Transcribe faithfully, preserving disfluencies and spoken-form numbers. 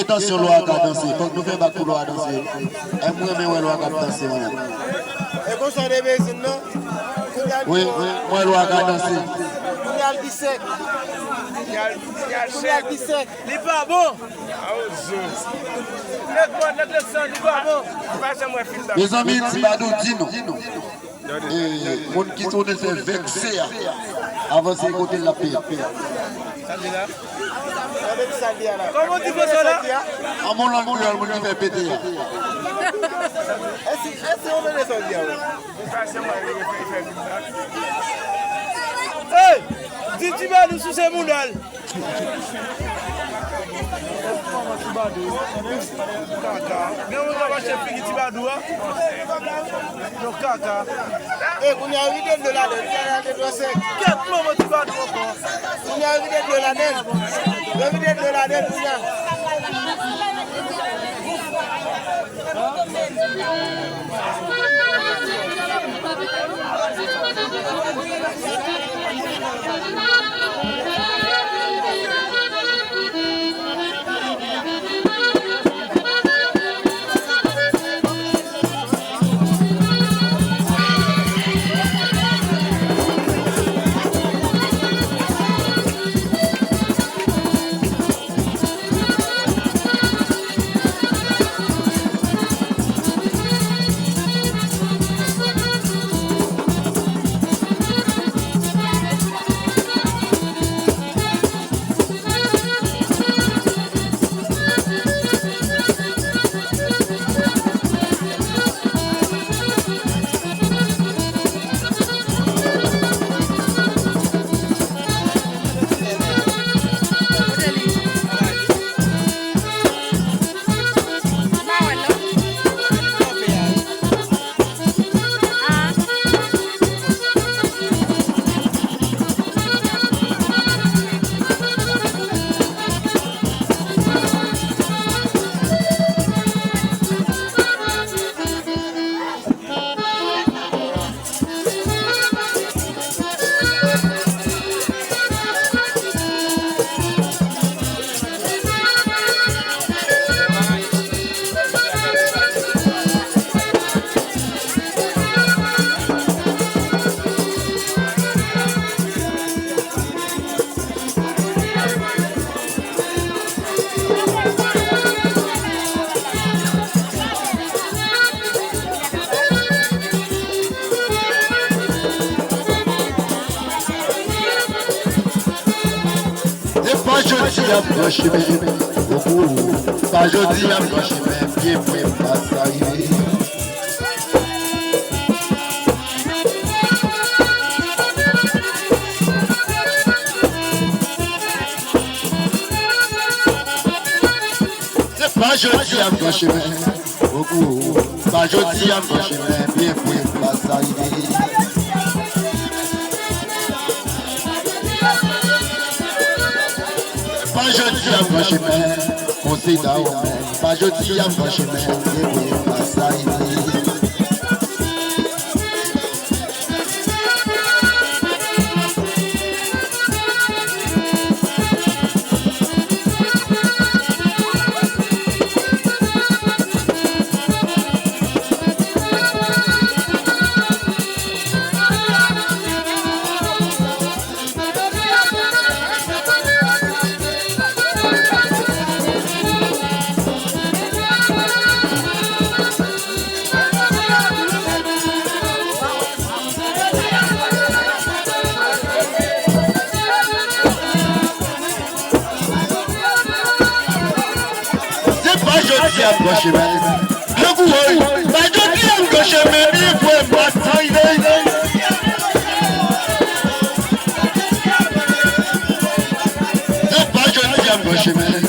Atansyon, Lwa ka danse. Fòk nou fè bak pou Lwa danse. E m renmen wè Lwa k ap danse, mwen. E konsa de bezin, non? Wi, wi, mwen Lwa ka danse. Kounye a l pi sèk. Kounye a l pi sèk. Li pa bon. Nèg mò, nèg lesan, li pa bon. Mezanmi, Ti Badou di nou. E, moun ki tounen fè vèkse a, avanse kote l ap peye. Kòman w di fè sa la? An yon lang kreyòl, moun ki fè pete a. Èske, èske w konprann sa w di a, wi? Hey! Di Ti Badou souse mouda l. Kaka. Gen moun k ap mache figi Ti Badou a. Yo kaka. E, kounye a yo vide dlo ladan l. Kèt manman Ti Badou ankò. Kounye a yo vide dlo ladan l. Yo vide dlo ladan l kounye a. Se pa jodi a m pran chemen, pa jodi a m pran chemen, byen mwen pa sa rive. Se pa jodi a m pran chemen. Oku, pa jodi a m pran chemen, byen vre m pa sa rive. Pa jodi a m pran chemen, konsèy da ou men. Pa jodi a m pran chemen, byen vre m pa sa rive. Se pa jodi a m pran chemen. Tankou woy, pa jodi a m pran chemen, byen vre m pa sa rive. Se pa jodi a m pran chemen.